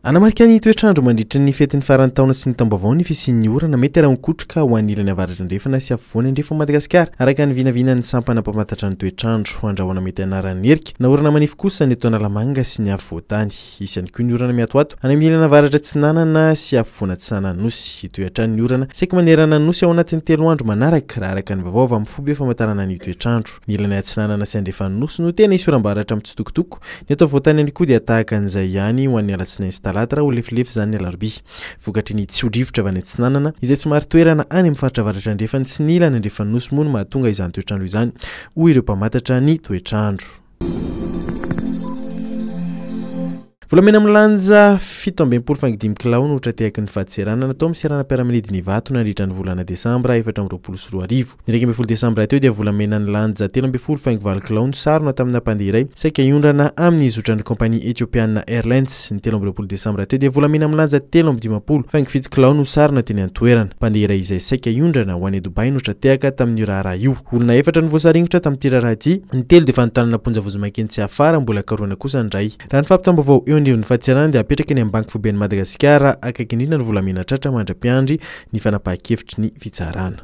Hanamarika ny toetr'andro mandritra ny fetin'ny faran'ny taona sy ny taom-baovao ny fisian'ny orana mety haran-kotroka ho an'ny ilany avaratra andrefana sy afovoany andrefan'i Madagasikara, araka ny vinavinan'ny sampana mpamantatra ny toetr'andro. Andrahona mety hanaran'ny erika na orana manify kosa ny eto Analamanga sy ny afovoan-tany. Hisy ihany koa ny orana miatoato any amin'ny ilany avaratra atsinanana sy afovoany atsinanan'ny Nosy. Hitohy hatrany ny orana saiky manerana ny Nosy ao anatin'ny telo andro manaraka, raha araka ny vaovao avy amin'ny foibe famantarana ny toetr'andro. Ny ilany atsinanana sy andrefan'ny Nosy no tena hisy oram-baratra mitsitokotoko. Ny eto afovoan-tany ihany koa dia tahaka an'izay ihany ho an'ny alatsinainy sy talata raha ho lefilefy izany ny alarobia. Vokatry ny tsio-drivotra avy any atsinanana, izay tsy marin-toerana any amin'ny faritra avaratra andrefany sy ny ilany andrefan'ny Nosy moa no mahatonga izany toetr'andro izany, hoy ireo mpamantatra ny toetr'andro. Volamena milanja 67 faingo dimy kilao no tra-tehaky ny fadintseranana tao amin'ny seranam-piaramanidina Ivato nandritra ny volana desambra 2024. Ny 11 desambra teo dia volamena nilanja 13 faingo valo kilao no sarona tamina mpandeha iray saika hiondrana amin'ny zotran'ny kaompania Ethiopian Airlines. Ny 23 desambra teo dia volamena milanja 53 faingo fito kilao no sarona teny an-toerana. Mpandeha iray izay saika hiondrana ho any Dubai no tra-tehaka tamin'io raharaha io. Olona efatra no voasaringotra tamin'ity raharaha ity, ny telo dia efa notanana am-ponja vonjimaika eny Tsiafara, mbola karohina kosa ny iray. Raha ny fampitam-baovao eo anivon'ny fadintseranana dia apetraka eny amin'ny Banky Foiben'i Madagasikara akaiky indrindra ny volamena tratra mandra-piandry ny fanapahan-kevitry ny fitsarana.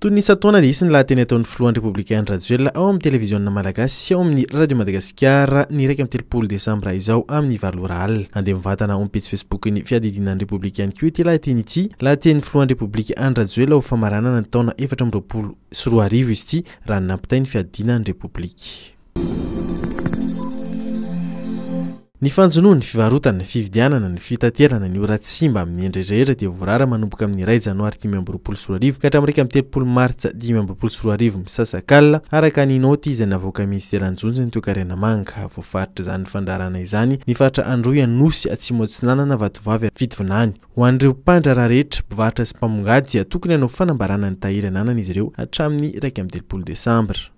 Toy ny isan-taona dia hisy ny lahateny ataon'ny filohan'ny Repoblika Andry Rajoelina ao amin'ny televiziona malagasy sy ao amin'ny Radio Madagasikara ny 31 desambra izao amin'ny valo ora alina. Handeha mivantana ao amin'ny pejy Facebook-n'ny fiadidiana ny Repoblika ihany koa ity lahateny ity. Lahatenin'ny filohan'ny Repoblika Andry Rajoelina ho famaranana ny taona 2024 izy ity raha ny nampitain'ny fiadidiana ny Repoblika. Ny fanjonoana, ny fivarotana, ny fividianana, ny fitaterana, ny ora tsy simba amin'ny endriny rehetra dia voarara manomboka amin'ny iray janoary 2025 ka hatramin'ny 31 martsa 2025 misasak'alina, araka ny naoty izay navoakan'ny minisiteran'ny Jono sy ny Toekarena Manga. Voafaritr'izany fandrarana izany ny faritra Androy, Anosy, Atsimo Atsinanana, Vatovavy, Fitovinany. Ho an'ireo mpandraharaha rehetra, mpivarotra sy mpamongady dia tokony hanao fanambarana ny tahiry ananany izy ireo hatramin'ny 31 desambra.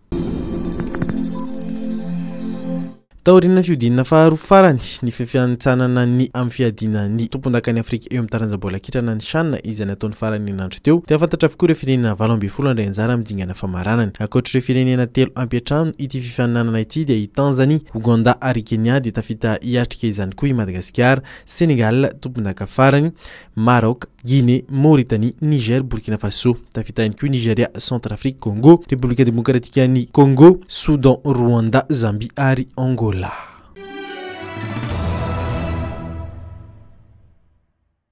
Taorian'ny fihodinana faharoa farany, ny fifanintsanana ny amin'ny fiadiana ny tompondakan'i Afrika eo amin'ny taranja baolina kitra na ny Chan izay natao ny faran'ny herinandro teo dia fantatra avokoa ireo firenena 18 handray anjara amin'ny dingana famaranana. Ankoatra ireo firenena telo hampiantrano ity fifaninanana ity dia i Tanzania, Ouganda ary Kenya dia tafita hiatrika izany koa i Madagasikara, Sénégal tompondaka farany, Maroc, Guinée, Mauritanie, Niger, Burkina Faso. Tafita ihany koa Nigeria, Centrafrique, Congo, Repoblika Demokratikan'i Congo, Soudan, Rwanda, Zambie ary Angola.